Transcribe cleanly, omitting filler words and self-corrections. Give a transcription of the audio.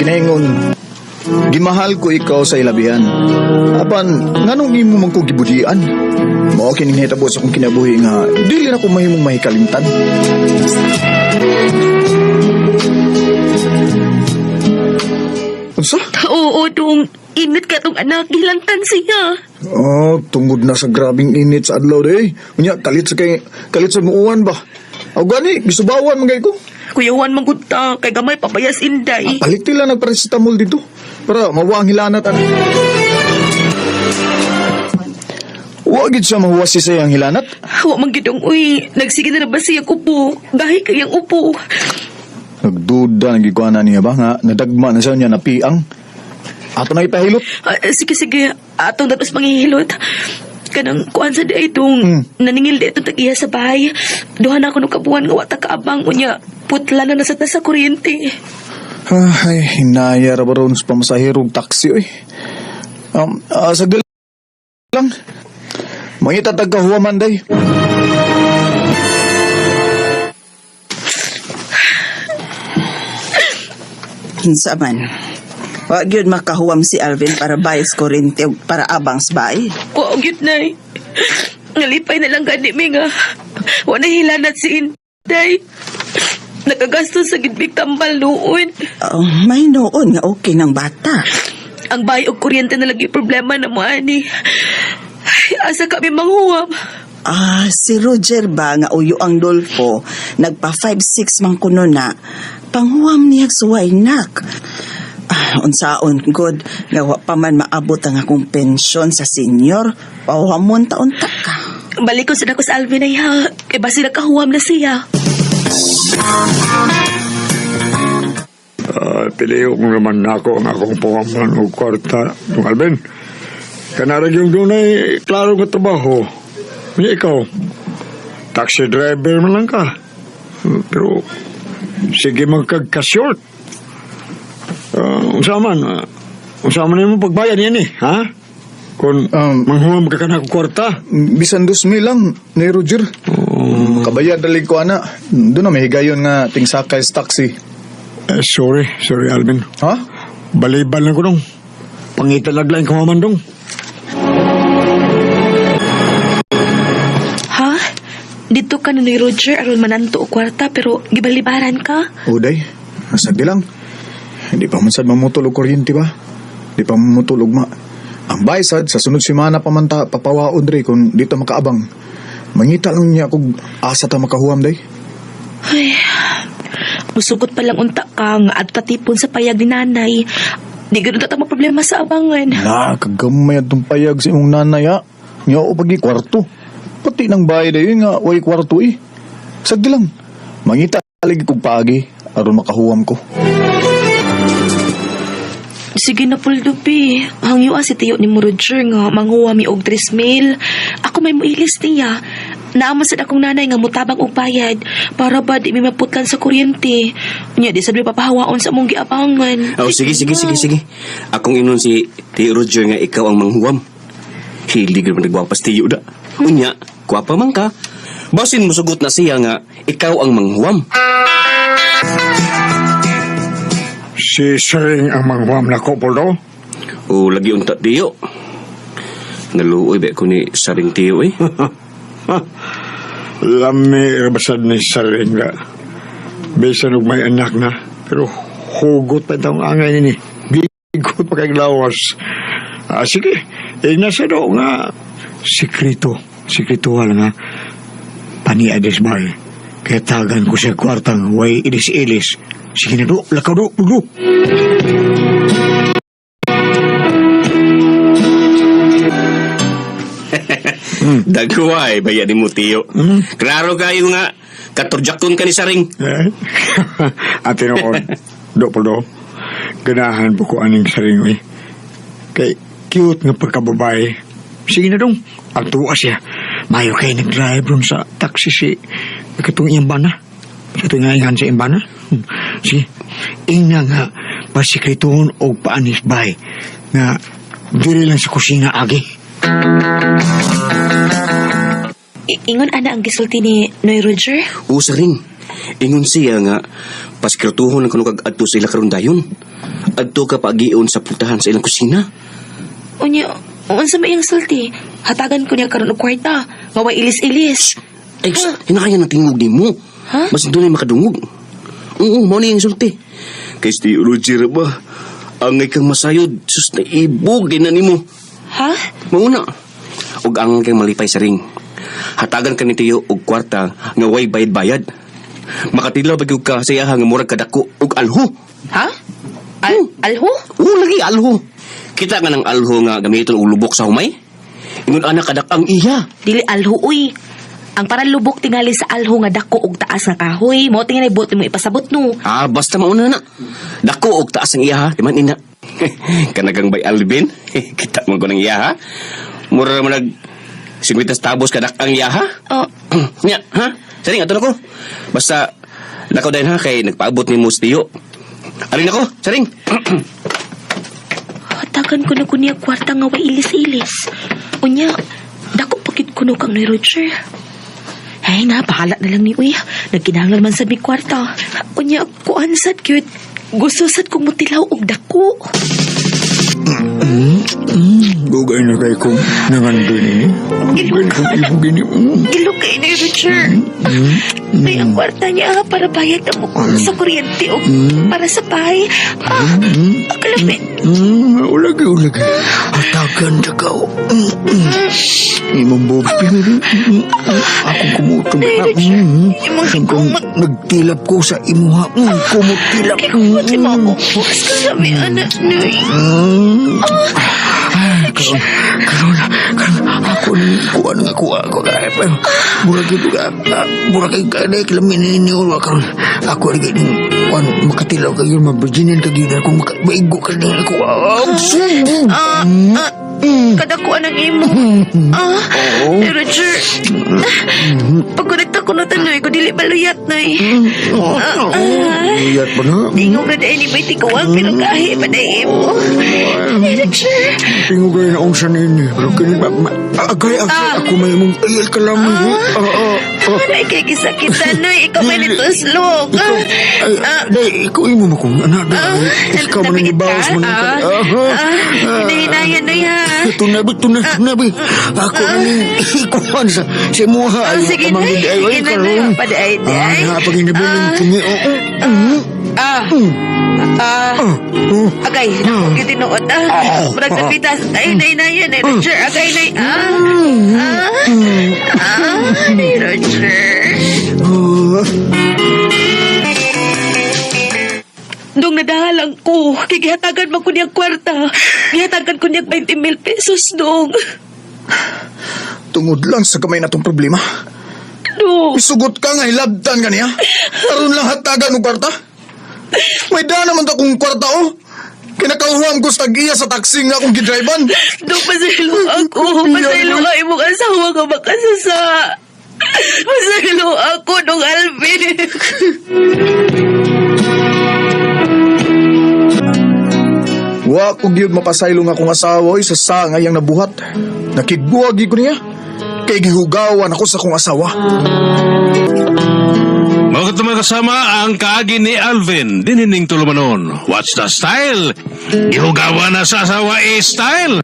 Kinaingon, gimahal ko ikaw sa ilabihan. Apan, nganong imo man ko gibudian? Mao kining nahitabo sa akong kinabuhi nga dili na ko mahimong mahikalimtan. Unsa? Oo, dong. Init ka tong anak. Gilantan siya. Oh, tungod na sa grabing init sa adlaw day. Unya kalit sa kay kalit sa muuan ba. Aw gani, gisubawan man kay ko. Kuya Juan manggudta. Kay gamay pabayas inday. Palit nila nagparacetamol dito para mawa ang hilanat ana. Wa gid siya mahuwas si sayang hilanat. Wa man gid uy. Nagsige na na ba siya kupo? Gahi kayang upo. Nagduda nang gikuana niya ba nga nadagma na siya niya napiang. Ato na ipahilot. Ah, sige, sige. Atong datos manghihilot. Kanang kuan sa di itong naningil di itong tag-iya sa bahay. Duha na ako nung kabuan nga wa ta kaabang unya. Putla na nasa ta sa kuryente. Ay, hinaya ra ba ron sa pamasahero og taxi oy. Sagdali lang. Mangita tag kahuwaman day. Kinsa man. Wa gyud makahuwam si Alvin para bayas kuryente ug para abang sa bahay. Wa gyud nay. Nalipay na lang gani mi nga. Wa na hilanat si Inday. Nakagastos sa gidbig tambal noon. Oh, may noon nga okay ng bata. Ang bahay og kuryente na lagi problema na mo ani. Ay, asa kami manghuwam. Ah, si Roger ba nga uyo ang Dolfo, nagpa 5-6 man kuno na, panghuwam niya suway nak. Ah, unsaon good nga wa pa man maabot ang akong pensyon sa senior, pahuwamon taon ta ka. Balik ko sa nako sa Alvin ay ha. Kay basi nakahuwam na siya. Ah, piliyo kong naman nako ang akong pangaman og kwarta. Dong Alvin, kanarag yung dunay klaro nga trabaho. Unya ikaw, taxi driver man lang ka. Pero, sige man kag ka-short. Unsa man, unsa man nimo pagbayad yan eh, ha? Kung manghuam ka kanang kwarta. Bisan 2,000 lang ni Roger. Kabayad dalig ko ana. Doon na may higayon nga tingsakay sa taxi. Eh, sorry, sorry Alvin. Ha? Balibal lang ko dong. Pangita laglain ko man dong. Ha? Dito ka na ni Roger aron mananto og kwarta pero gibalibaran ka. Uday, sagdi lang. Hindi pa man sad mamutol og kuryente ba? Hindi pa mamutol og ma. Ang baysad sa sunod semana pa man ta papawaon dre kung dito makaabang. Mangita lang niya kung asa ta makahuam day. Ay, musugot pa lang unta ka nga at tatipon sa payag ni nanay. Di ganun ta problema sa abangan. Na, kagamay atong payag sa imong nanay ha. Nga o pagi kwarto. Pati nang bayad dayon nga way kwarto eh. Sagdi lang. Mangita lagi kog paagi aron makahuam ko. Sige na Puldo, bi. Hangyo si tiyo ni mo Roger nga manghuwa mi og 3 mil. Ako may muilis niya. Naamon sad akong nanay nga mutabang og bayad para ba di mi maputlan sa kuryente. Nya di sad mi papahawaon sa among giabangan. Oh, sige, sige, sige, sige. Akong inon si Tiyo Roger nga ikaw ang manghuwam. Hilig naman nagwapas tiyo da. Unya, kwapa man ka. Basin musugot na siya nga ikaw ang manghuwam. Si Sering ang manghuam na ko, Poldo. O lagi unta tiyo. Naluoy ba ko ni Saring tiyo eh. Lami rabasad ni Saring na. Bisan og may anak na. Pero hugot pa itong angay nini. Bigot pa kay lawas. Ah, sige, igna sa do nga sikrito. Sikrito lang ha. Pani-ades bay. Kaya tagan ko siya kwartang way ilis-ilis. Sige na do, lakaw do, do. Dagway, baya ni mo tiyo. Klaro kayo nga, katurjakon ka ni Saring. Eh? Ate noon, do po do, ganahan po ko aning saring eh. Kay cute nga pagkababae. Sige na dong, ang tuwa siya. Mayo kay nag-drive ron sa taxi si katong iyang bana. Sa itong nga sa iyang bana. Sige, ingna nga pasikrituhon og paanis bay nga diri lang sa kusina agi. Ingon ana ang gisulti ni Noy Roger. O Saring, ingon siya nga, paskirtuhon ang kuno kag adto sila karon dayon. Adto ka paagion sa putahan sa ilang kusina. Unya, unsa may iyang sulti? Hatagan ko niya karon og kwarta. Nga way ilis-ilis. Ay, hinakaya ng tingog ni mo. Ha? Mas doon ay makadungog. Oo, mao ni ang sulti. Kay si Roger ba, ang kang masayod, sus na ibog, din na nimo. Ha? Mauna. Ug ang kang malipay sa ring. Hatagan ka ni Tiyo og kwarta nga way bayad-bayad. Makatilaw ba gyud ka sa iyaha nga murag kadako og alho. Ha? Alho? Oo, lagi alho. Kita nga ng alho nga gamiton og lubok sa humay. Ingon ana kadak ang iya. Dili alho uy. Ang parang lubok tingali sa alho nga dako og taas nga kahoy. Mao tingali buot mo ipasabot no. Ah, basta mauna na. Dako og taas ang iya ha, di man ina. Kanagang bay Alvin, kita mo ko ng iya ha. Mura man nag singwitas tabos kadak ang iya ha. Oh, Nya, ha? Saring ato na ko. Basta lakaw dayon ha kay nagpaabot ni mo sa tiyo. Arin ako, saring. Hatagan ko na ko niya kwarta nga way ilis-ilis. Unya, dako pagid kuno kang ni Roger. Ay na, bahala na lang ni Uy. Nagkinahanglan man sad mi kwarta. Unya, kuan sad cute. Gusto sad kong mutilaw og dako. Gugay na kay kong nangandoy nini. Gugay na kong ibugin ni. Gilo kay ni Roger. Ay, ang kwarta niya para bayad na mo sa kuryente o para sa bahay. Ah, ang kalapit. Ulagi, ulagi. Hatagan na ka. Imong bobs. Akong kumutong. Nay, Roger. Imong Siyang nagtilap ko sa imuha. Kumutilap. Kaya kung mo ako, bukas ka sa may anak, Noy. Ay, karon, karon, karon, ako ni kuan nga kuha ko kay pero murag gyud ka, murag kay kanay kalamin ni ni ura karon. Ako rin ning kuan makatilaw kayo ma Virginian ka gyud ako maka maigo ka ni ako. Ah, ah, kadakuan ang imo. Ah, eh, Roger. Pagkonekta ko na tanoy, ko dili baluyat, Noy. Ah, ah. Iyat pa na. Tingog na dahil ni Bay tikuwang, pero kahi pa na imo. Eh, Roger. Tingog kayo na unsa ninyo. Pero kini ba, agay, agay, ako may mong ay kalami. Ah, ah, ah. Aray, kay kisakitan, Noy. Ikaw may nituslok. Ikaw, ay, day, ikaw imo mo kung anak, day. Ikaw man ang ibawas mo ng Ah, ah, ah, hinahinayan, Noy, ha? Tunabi, tunabi, tunabi. Ako na ning ikuan sa imuha. Ah, sige, Nay. Sige na, Nay. Paday, day. Ah, pag inabiling tungi. Oo. Ah, ah, agay, naku, gitinuot, ah. Murag sa pitas. Ay, nay, nay, nay, Roger. Agay, nay, ah. Ah, ah, nay, Roger. Nung nadahalang ko, kay gihatagan man ko niyang kwarta. Gihatagan ko niyang 20 mil pesos, dong. Tungod lang sa kamay na tong problema. Dong. Isugot ka nga, hilabtan ka niya. Karon lang hatagan og kwarta. May daan naman ta kong kwarta oh. Kinakauham ko sa tag-iya sa taxi nga akong gidriban. Dong, pasaylo ako. Pasaylo ka imong asawa nga makasasa. Pasaylo ako, dong Alvin. Wa ko gyud mapasaylo nga akong asawa oy sa sangay ang nabuhat. Nakigbuwag gyud ko niya. Kay gihugawan ako sa akong asawa. Mga mga kasama ang kaagi ni Alvin, dinining tulumanon. What's the style? Gihugawa na sa asawa eh style.